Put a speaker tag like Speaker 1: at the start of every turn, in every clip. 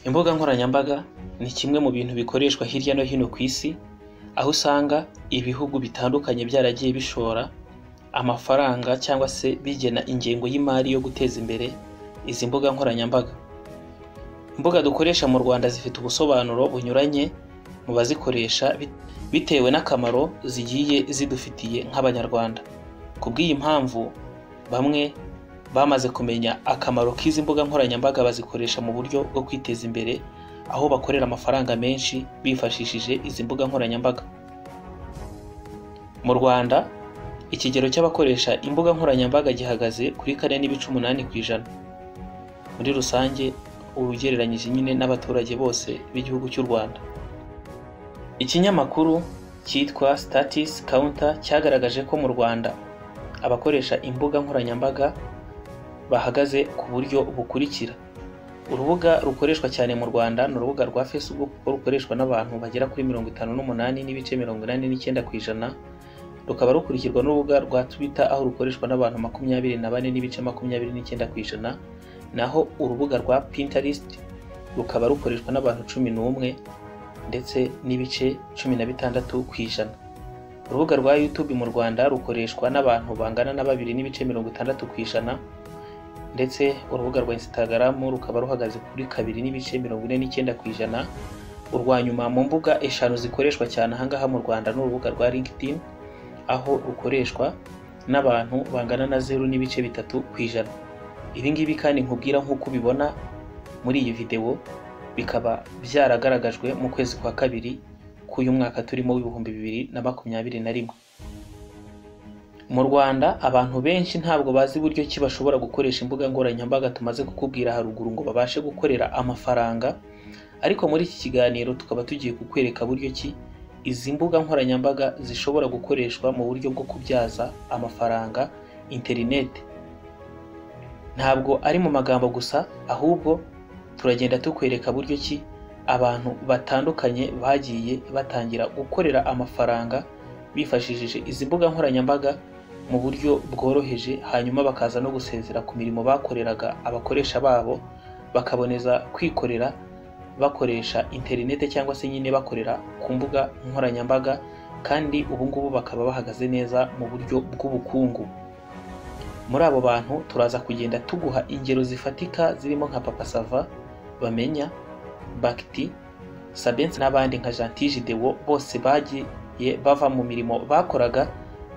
Speaker 1: Imbuga nkoranyambaga ni kimwe mu bintu bikoreshwa hirya no hino ku isi, aho usanga ibihugu bitandukanye byaragiye bishora amafaranga cyangwa se bigena ingengo y'imari yo guteza imbere izi mbuga nkoranyambaga. Imbuga dukoresha mu Rwanda zifite ubusobanuro bunyuranye mu bazikoresha bitewe n'akamaro zigiye zidufitiye nk'Abanyarwanda. Ku bw'iyi mpamvu, bamwe bamaze kumenya akamaro k'izi mbuga nkoranyambaga bazikoresha mu buryo bwo kwiteza imbere, aho bakorera amafaranga menshi bifashishije izi mbuga nkoranyambaga. Mu Rwanda, ikigero cy'abakoresha imbuga nkoranyambaga gihagaze kuri 4.8% muri rusange, ugereranyije nyine n'abaturage bose b'igihugu cy'u Rwanda. Ikinyamakuru cyitwa Statis Counter cyagaragaje ko mu Rwanda abakoresha imbuga nkoranyambaga bahagaze ku buryo bukurikira. Urubuga rukoreshwa cyane mu Rwanda ni urubuga rwa Facebook, kuko rukoreshwa n'abantu bagera kuri 58.89%, rukaba rukurikirwa n'urubuga rwa Twitter aho rukoreshwa n'abantu 24.29%, naho urubuga rwa Pinterest rukaba rukoreshwa n'abantu 11 ndetse n'ibice 16%. Urubuga rwa YouTube mu Rwanda rukoreshwa n'abantu bangana na 2.60%, ndetse urubuga rwa Instagram rukaba ruhagaze kuri 2.49%. Urwa nyuma mu mbuga eshanu zikoreshwa cyane ahangaha mu Rwanda ni urubuga rwa LinkedIn, aho rukoreshwa n'abantu bangana na 0.3%. Ibi ngibi kandi nkubwira nk'uko ubibona muri iyi videwo bikaba byaragaragajwe mu kwezi kwa kabiri k'uyu mwaka turimo w'2021. Mu Rwanda abantu benshi ntabwo bazi uburyo ki bashobora gukoresha imbuga nkoranyambaga tumaze kukubwira haruguru ngo babashe gukorera amafaranga, ariko muri iki kiganiro tukaba tugiye kukwereka buryo ki izi mbuga nkoranyambaga zishobora gukoreshwa mu buryo bwo kubyaza amafaranga interineti. Ntabwo ari mu magambo gusa, ahubwo turagenda tukwereka buryo ki abantu batandukanye bagiye batangira gukorera amafaranga bifashishije izi mbuga nkoranyambaga mu buryo bworoheje, hanyuma bakaza no gusezera ku mirimo bakoreraga abakoresha babo, bakaboneza kwikorera bakoresha interineti cyangwa se nyine bakorera ku mbuga nkoranyambaga, kandi ubu ngubu bakaba bahagaze neza mu buryo bw'ubukungu. Muri abo bantu turaza kugenda tuguha ingero zifatika zirimo nka Papa Sava, Bamenya, Bakiti, Sabensi n'abandi nka Gentil Gidewo, bose bagiye bava mu mirimo bakoraga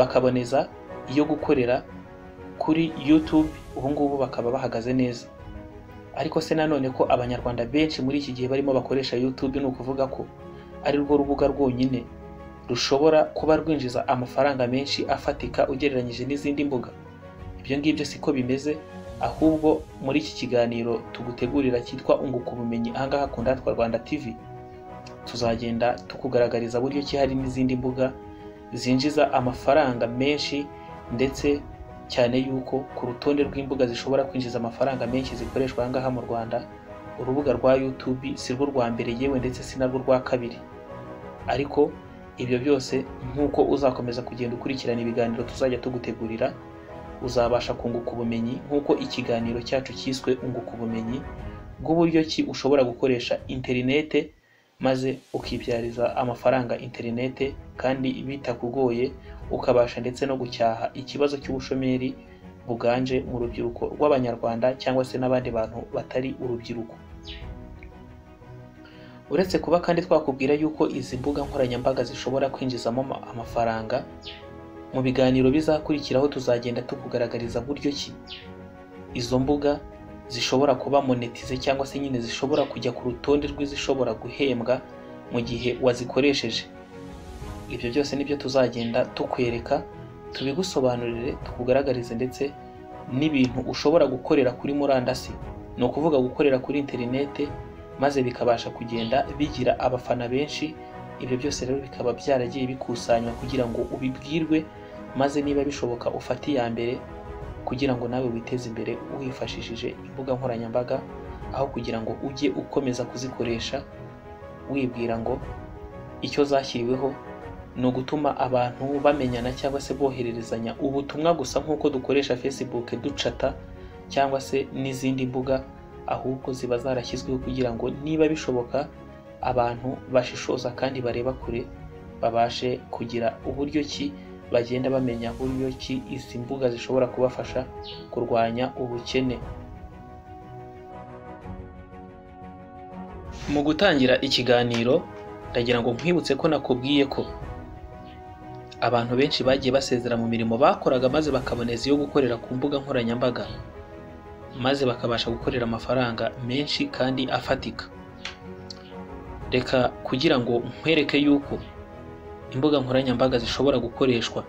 Speaker 1: bakaboneza iyo gukorera kuri YouTube, ubu ngubu bakaba bahagaze neza. Ariko se nanone ko Abanyarwanda benshi muri iki gihe barimo bakoresha YouTube, ni ukuvuga ko ari rwo rubuga rwonyine rushobora kuba rwinjiza amafaranga menshi afatika ugereranyije n'izindi mbuga? Ibyo ngibyo siko bimeze, ahubwo muri iki kiganiro tugutegurira cyitwa Unguka Ubumenyi ahangaha ku Ndatwa Rwanda TV, tuzagenda tukugaragariza buryo ki hari n'izindi mbuga zinjiza amafaranga menshi, ndetse cyane yuko ku rutonde rw'imbuga zishobora kwinjiza amafaranga menshi zikoreshwa ahangaha mu Rwanda, urubuga rwa YouTube si rwo rwa mbere, yewe ndetse si narwo rwa kabiri. Ariko ibyo byose nk'uko uzakomeza kugenda ukurikirana ibiganiro tuzajya tugutegurira, uzabasha kunguka ubumenyi nk'uko ikiganiro cyacu cyiswe Unguka Ubumenyi, bw'uburyo ki ushobora gukoresha interinete maze ukibyariza amafaranga interinete kandi bitakugoye, ukabasha ndetse no gucyaha ikibazo cy'ubushomeri buganje mu rubyiruko rw'Abanyarwanda cyangwa se n'abandi bantu batari urubyiruko. Uretse kuba kandi twakubwira yuko izi mbuga nkoranyambaga zishobora kwinjizamo amafaranga, mu biganiro bizakurikiraho tuzagenda tukugaragariza buryo ki izo mbuga zishobora kuba monetize cyangwa se nyine zishobora kujya ku rutonde rw'izishobora guhembwa mu gihe wazikoresheje. Ibyo byose nibyo tuzagenda tukwereka, tubigusobanurire, tukugaragarize ndetse n'ibintu ushobora gukorera kuri murandasi, ni ukuvuga gukorera kuri interinete, maze bikabasha kugenda bigira abafana benshi. Ibyo byose rero bikaba byaragiye bikusanywa kugira ngo ubibwirwe, maze niba bishoboka ufate iya mbere kugira ngo nawe witeze imbere wifashishije imbuga nkoranyambaga, aho kugira ngo ujye ukomeza kuzikoresha wibwira ngo icyo zashyiriweho ni ugutuma abantu bamenyana cyangwa se bohererezanya ubutumwa gusa nk'uko dukoresha Facebook ducata cyangwa se n'izindi mbuga. ahubwo ziba zarashyizweho kugira ngo niba bishoboka abantu bashishoza kandi bareba kure babashe kugira uburyo ki bagenda bamenya uburyo ki izi mbuga zishobora kubafasha kurwanya ubukene. Mu gutangira ikiganiro ndagira ngo nkwibutse ko nakubwiye ko abantu benshi bagiye basezera mu mirimo bakoraga maze bakaboneza iyo gukorera ku mbuga nkoranyambaga, maze bakabasha gukorera amafaranga menshi kandi afatika. Reka kugira ngo nkwereke yuko imbuga nkoranyambaga zishobora gukoreshwa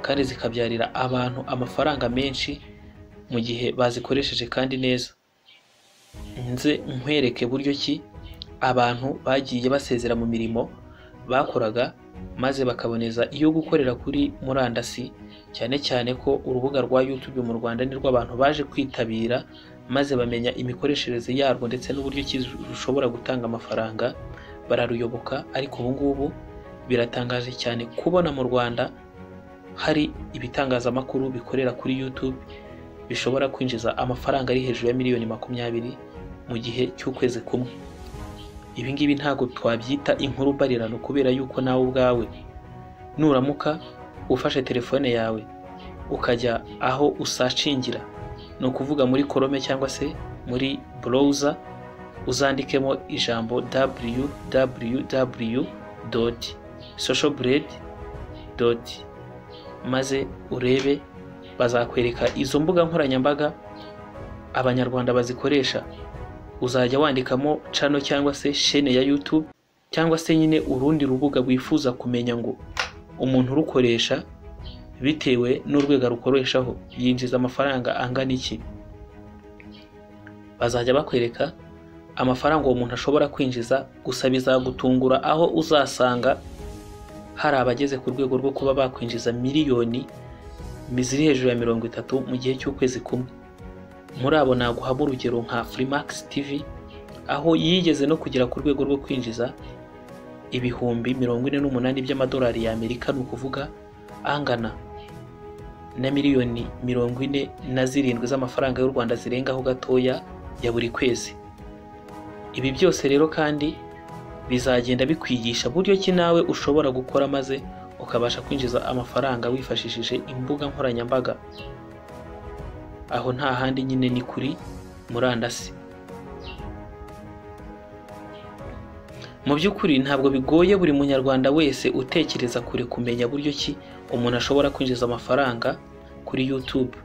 Speaker 1: kandi zikabyarira abantu amafaranga menshi mu gihe bazikoresheje kandi neza, nze nkwereke buryo ki abantu bagiye basezera mu mirimo bakoraga maze bakaboneza iyo gukorera kuri murandasi, cyane cyane ko urubuga rwa YouTube mu Rwanda nirwo abantu baje kwitabira maze bamenya imikoreshereze yarwo ndetse n'uburyo ki rushobora gutanga amafaranga bararuyoboka. Ariko ubu ngubu biratangaje cyane kubona mu Rwanda hari ibitangazamakuru bikorera kuri YouTube bishobora kwinjiza amafaranga ari hejuru ya miliyoni 20 mu gihe cy'ukwezi kumwe. Ibi ngibi ntabwo twabyita inkuru mbarirano, kubera yuko nawe ubwawe nuramuka ufashe telefone yawe ukajya aho usacingira, ni ukuvuga muri Chrome cyangwa se muri browser, uzandikemo ijambo www.socialblade. Maze urebe, bazakwereka izo mbuga nkoranyambaga abanyarwanda bazikoresha. Uzajya wandikamo channel cyangwa se chaîne ya YouTube cyangwa se nyine urundi rubuga wifuza kumenya ngo umuntu urukoresha bitewe n'urwego rukoreshaho yinjiza amafaranga angana iki. Bazajya bakwereka amafaranga uwo muntu ashobora kwinjiza, gusa bizagutungura aho uzasanga hari abageze ku rwego rwo kuba bakwinjiza miliyoni ziri hejuru ya 30 mu gihe cy'ukwezi kumwe. Muri abo naguhamo urugero nka Freemax TV, aho yigeze no kugera ku rwego rwo kwinjiza 48,000 by'amadolari y'Amerika, ni ukuvuga angana na miliyoni 47 z'amafaranga y'u Rwanda zirengaho gatoya ya buri kwezi. Ibi byose rero kandi bizagenda bikwigisha buryo ki nawe ushobora gukora maze ukabasha kwinjiza amafaranga wifashishije imbuga nkoranyambaga. Aho nta handi nyine ni kuri murandasi. Mu by'ukuri ntabwo bigoye buri munyarwanda wese utekereza kure kumenya buryo ki umuntu ashobora kwinjiza amafaranga kuri YouTube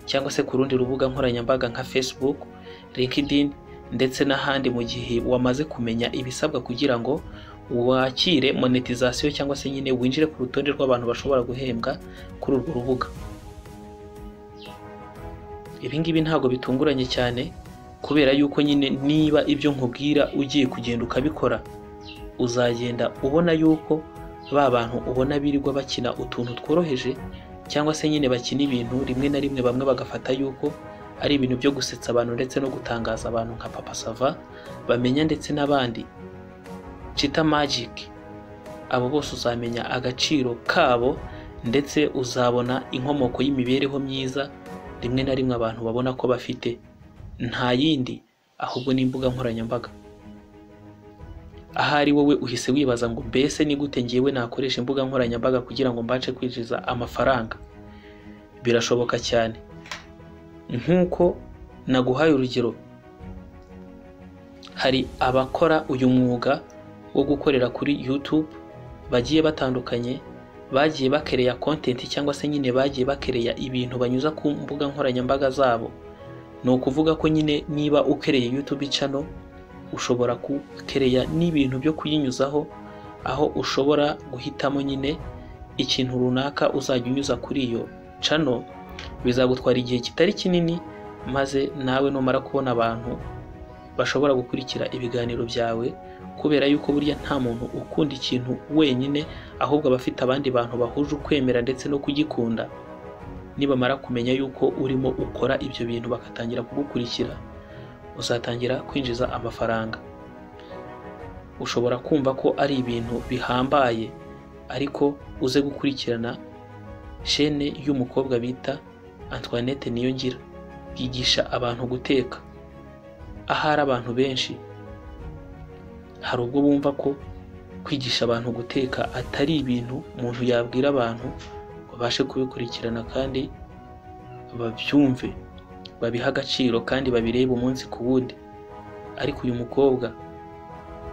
Speaker 1: cyangwa se ku rundi rubuga nkoranyambaga nka Facebook, LinkedIn ndetse n'ahandi, mu gihe wamaze kumenya ibisabwa kugira ngo wakire monetization cyangwa se nyine winjire ku rutonde rw'abantu bashobora guhembwa kuri urwo rubuga. Ibi ngibi ntabwo bitunguranye cyane, kubera yuko nyine niba ibyo nkubwira ugiye kugenda ukabikora, uzagenda ubona yuko ba bantu ubona birirwa bakina utuntu tworoheje cyangwa se nyine bakina ibintu rimwe na rimwe bamwe bagafata yuko ari ibintu byo gusetsa abantu ndetse no gutangaza abantu nka Papa Sava, bamenya ndetse n'abandi Chita Magic, abo bose uzamenya agaciro kabo ndetse uzabona inkomoko y'imibereho myiza rimwe na rimwe abantu babona ko bafite nta yindi ahubwo n'imbuga nkoranyambaga. Ahari wowe uhise wibaza ngo mbese ni gute ngewe nakoresha imbuga nkoranyambaga kugira ngo mbashe kwinjiza amafaranga? Birashoboka cyane. Nk'uko naguhaye urugero, hari abakora uyu mwuga wo gukorera kuri YouTube bagiye batandukanye, bagiye bakereya content cyangwa se nyine bagiye bakereya ibintu banyuza ku mbuga nkoranyambaga zabo. Ni ukuvuga ko nyine niba ukereye YouTube channel ushobora kukereya n'ibintu byo kuyinyuzaho, aho ushobora guhitamo nyine ikintu runaka uzajya unyuza kuri iyo channel. Bizagutwara igihe kitari kinini, maze nawe numara kubona abantu bashobora gukurikira ibiganiro byawe, kubera yuko burya nta muntu ukunda ikintu wenyine, ahubwo abafite abandi bantu bahuje ukwemera ndetse no kugikunda. Nibamara kumenya yuko urimo ukora ibyo bintu bakatangira kugukurikira, uzatangira kwinjiza amafaranga. Ushobora kumva ko ari ibintu bihambaye, ariko uze gukurikirana chaîne y'umukobwa bita Antoinette Niyongira, yigisha abantu guteka. Ahari abantu benshi hari ubwo bumva ko kwigisha abantu guteka atari ibintu umuntu yabwira abantu babashe kubikurikirana kandi babyumve, babihe agaciro kandi babirebe umunsi ku wundi. Ariko uyu mukobwa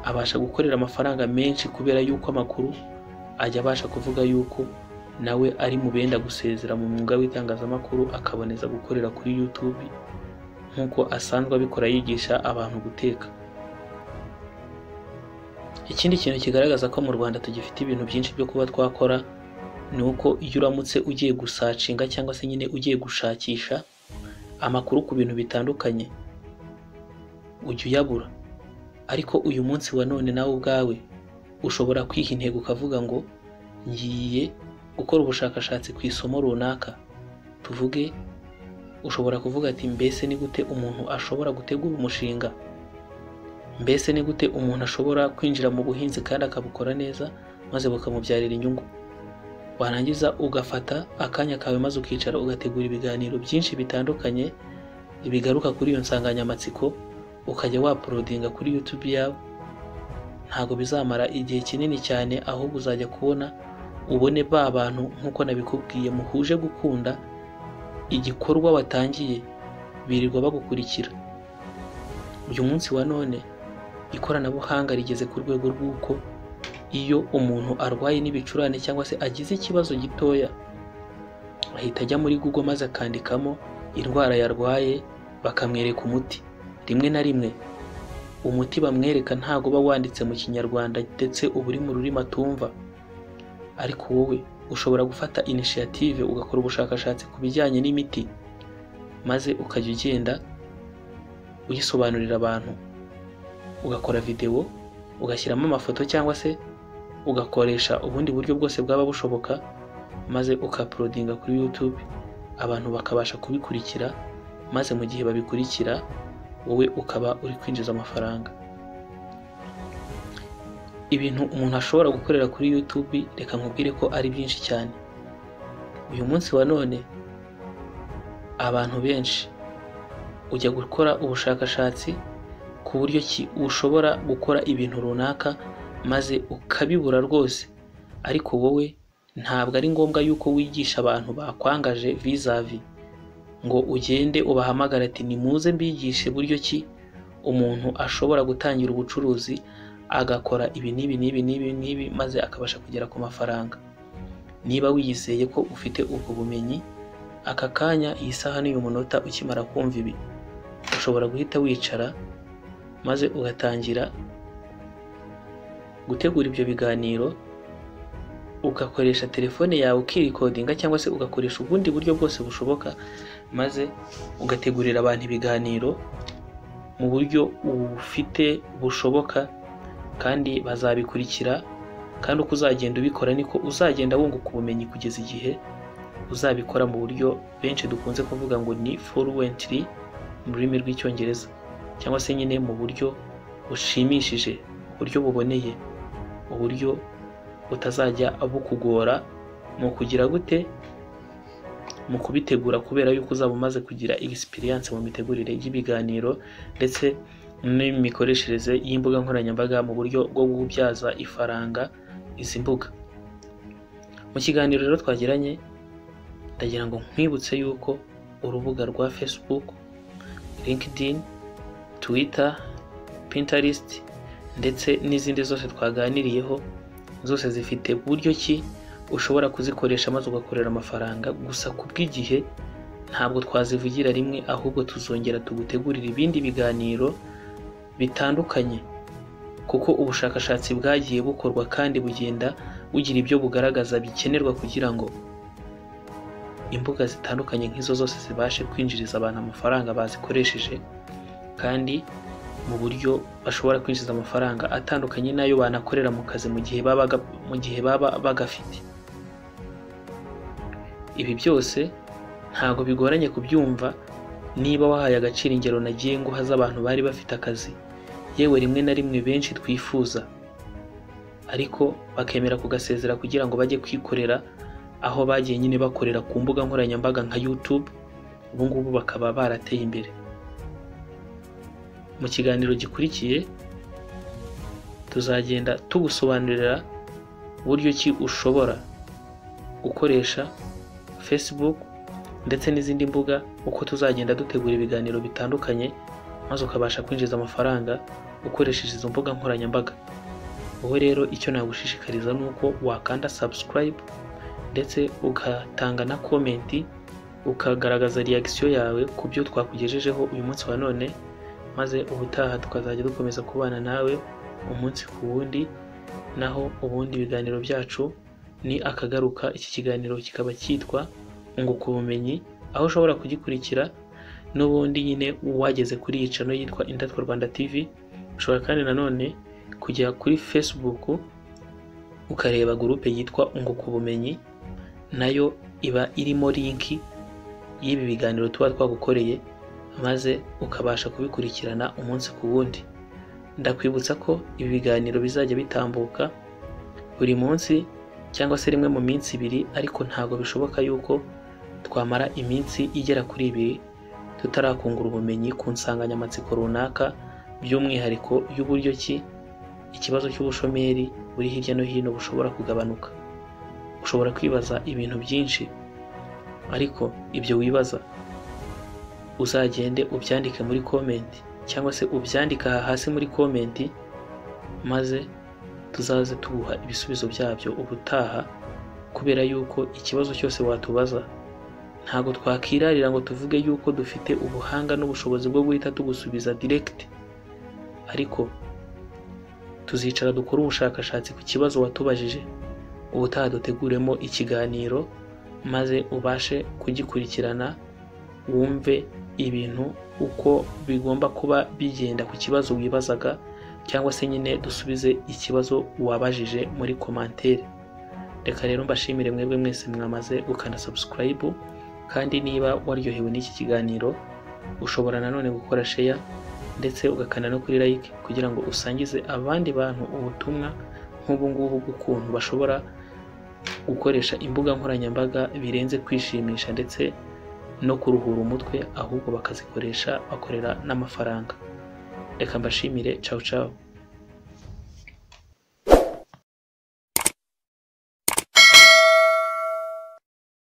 Speaker 1: abasha gukorera amafaranga menshi kubera yuko amakuru ajya abasha kuvuga yuko nawe ari mu benda gusezera mu mwuga w'itangazamakuru, akaboneza gukorera kuri YouTube nk'uko asanzwe abikora yigisha abantu guteka. Ikindi kintu kigaragaza ko mu Rwanda tugifite ibintu byinshi byo kuba twakora ni uko iyo uramutse ugiye gusacinga cyangwa se nyine ugiye gushakisha amakuru ku bintu bitandukanye ujya uyabura. Ariko uyu munsi wa none nawe ubwawe ushobora kwiha intego ukavuga ngo ngiye gukora ubushakashatsi ku isomo runaka. Tuvuge ushobora kuvuga ati mbese ni gute umuntu ashobora gutegura umushinga, mbese ni gute umuntu ashobora kwinjira mu buhinzi kandi akabukora neza maze bukamubyarira inyungu. Warangiza ugafata akanya kawe maze ukicara ugategura ibiganiro byinshi bitandukanye bigaruka kuri iyo nsanganyamatsiko, ukajya wapolodinga kuri YouTube yawe. Ntabwo bizamara igihe kinini cyane, ahubwo uzajya kubona ubone ba bantu nk'uko nabikubwiye muhuje gukunda igikorwa watangiye, birirwa bagukurikira. Uyu munsi wa none ikoranabuhanga rigeze ku rwego rw'uko iyo umuntu arwaye n'ibicurane cyangwa se agize ikibazo gitoya ahita ajya muri Google maze akandikamo indwara yarwaye bakamwereka umuti. Rimwe na rimwe umuti bamwereka ntago uba wanditse mu Kinyarwanda ndetse uba uri mu rurimi atumva. Ariko wowe ushobora gufata initiative ugakora ubushakashatsi ku bijyanye n'imiti maze ukajya ugenda uyisobanurira abantu, ugakora video ugashyiramo amafoto cyangwa se ugakoresha ubundi buryo bwose bwaba bushoboka maze ukapolodinga kuri YouTube abantu bakabasha kubikurikira, maze mu gihe babikurikira wowe ukaba uri kwinjiza amafaranga. Ibintu umuntu ashobora gukorera kuri YouTube reka nkubwire ko ari byinshi cyane. Uyu munsi wa none abantu benshi ujya gukora ubushakashatsi ku buryo ki ushobora gukora ibintu runaka maze ukabibura rwose, ariko wowe ntabwo ari ngombwa yuko wigisha abantu bakwangaje vis-a-vis ngo ugende ubahamagare ati nimuze mbigishe buryo ki umuntu ashobora gutangira ubucuruzi agakora ibi n'ibi n'ibi n'ibi n'ibi maze akabasha kugera ku mafaranga. Niba wiyizeye ko ufite ubwo bumenyi, aka kanya iyi saha n'uyu munota ukimara kumva ibi ushobora guhita wicara maze ugatangira gutegura ibyo biganiro, ugakoresha telefone yawe ukirikodinga cyangwa se ugakoresha ubundi buryo bwose bushoboka maze ugategurira abantu ibiganiro mu buryo ufite bushoboka kandi bazabikurikira, kandi uko uzagenda ubikora niko uzagenda wunguka ubumenyi kugeza igihe uzabikora mu buryo benshi dukunze kuvuga ngo ni fluently mu rurimi rw'Icyongereza, cyangwa se nyine mu buryo bushimishije, uburyo buboneye, uburyo butazajya bukugora mu kugira gute, mu kubitegura, kubera yuko uzaba umaze kugira experience mu mitegurire y'ibiganiro ndetse n'imikoreshereze y'imbuga nkoranyambaga mu buryo bwo kubyaza ifaranga izi mbuga. Mu kiganiro rero twagiranye ndagira ngo nkwibutse yuko urubuga rwa Facebook, LinkedIn, Twitter, Pinterest ndetse n'izindi zose twaganiriyeho zose zifite buryo ki ushobora kuzikoresha maze ugakorera amafaranga. Gusa kubw'igihe ntabwo twazivugira rimwe, ahubwo tuzongera tugutegurira ibindi biganiro bitandukanye, kuko ubushakashatsi bwagiye bukorwa kandi bugenda bugira ibyo bugaragaza bikenerwa kugira ngo imbuga zitandukanye nk'izo zose zibashe kwinjiriza abantu amafaranga bazikoresheje, kandi mu buryo bashobora kwinjiza amafaranga atandukanye n'ayo banakorera mu kazi mu gihe baba bagafite. Ibi byose ntabwo bigoranye kubyumva niba wahaye agaciro ingero nagiye nguha z'abantu bari bafite akazi, yewe rimwe na rimwe benshi twifuza, ariko bakemera kugasezera kugira ngo bajye kwikorera aho bagiye nyine bakorera ku mbuga nkoranyambaga nka YouTube, ubu ngubu bakaba barateye imbere. Mu kiganiro gikurikiye tuzagenda tugusobanurira uburyo ki ushobora gukoresha Facebook ndetse n'izindi mbuga, uko tuzagenda dutegura ibiganiro bitandukanye maze ukabasha kwinjiza amafaranga ukoresheje izo mbuga nkoranyambaga. Wowe rero icyo nagushishikariza ni uko wakanda subscribe ndetse ugatanga na comment, ukagaragaza reaction yawe ku byo twakugejejeho uyu munsi wa none, maze ubutaha tukazajya dukomeza kubana nawe umunsi ku wundi. Naho ubundi ibiganiro byacu ni akagaruka. Iki kiganiro kikaba cyitwa Unguka Ubumenyi, aho ushobora kugikurikira n'ubundi nyine wageze kuri iyi channel yitwa Indatwa Rwanda TV. Ushobora kandi nanone kujya kuri Facebook ukareba groupe yitwa Unguka Ubumenyi, nayo iba irimo link y'ibi biganiro tuba twagukoreye, maze ukabasha kubikurikirana umunsi ku wundi. Ndakwibutsa ko ibi biganiro bizajya bitambuka buri munsi cyangwa se rimwe mu minsi ibiri, ariko ntabwo bishoboka yuko twamara iminsi igera kuri ibiri tutarakungura ubumenyi ku nsanganyamatsiko runaka, by'umwihariko y'uburyo ki ikibazo cy'ubushomeri buri hirya no hino bushobora kugabanuka. Ushobora kwibaza ibintu byinshi, ariko ibyo wibaza uzagende ubyandike muri comment, cyangwa se ubyandike aha hasi muri comment, maze tuzaze tuguha ibisubizo byabyo ubutaha, kubera yuko ikibazo cyose watubaza ntabwo twakirarira ngo tuvuge yuko dufite ubuhanga n'ubushobozi bwo guhita tugusubiza direct, ariko tuzicara dukore ubushakashatsi ku kibazo watubajije, ubutaha duteguremo ikiganiro maze ubashe kugikurikirana, wumve ibintu uko bigomba kuba bigenda ku kibazo wibazaga, cyangwa se nyine dusubize ikibazo wabajije muri commentaire. Reka rero mbashimire mwebwe mwese mwamaze gukanda subscribe, kandi niba waryohewe n'iki kiganiro ushobora nanone gukora share ndetse ugakanda no kuri like, kugira ngo usangize abandi bantu ubutumwa nk'ubu ngubu bw'ukuntu bashobora gukoresha imbuga nkoranyambaga birenze kwishimisha ndetse no kuruhura umutwe, ahubwo bakazikoresha bakorera n'amafaranga. Reka mbashimire, ciao ciao.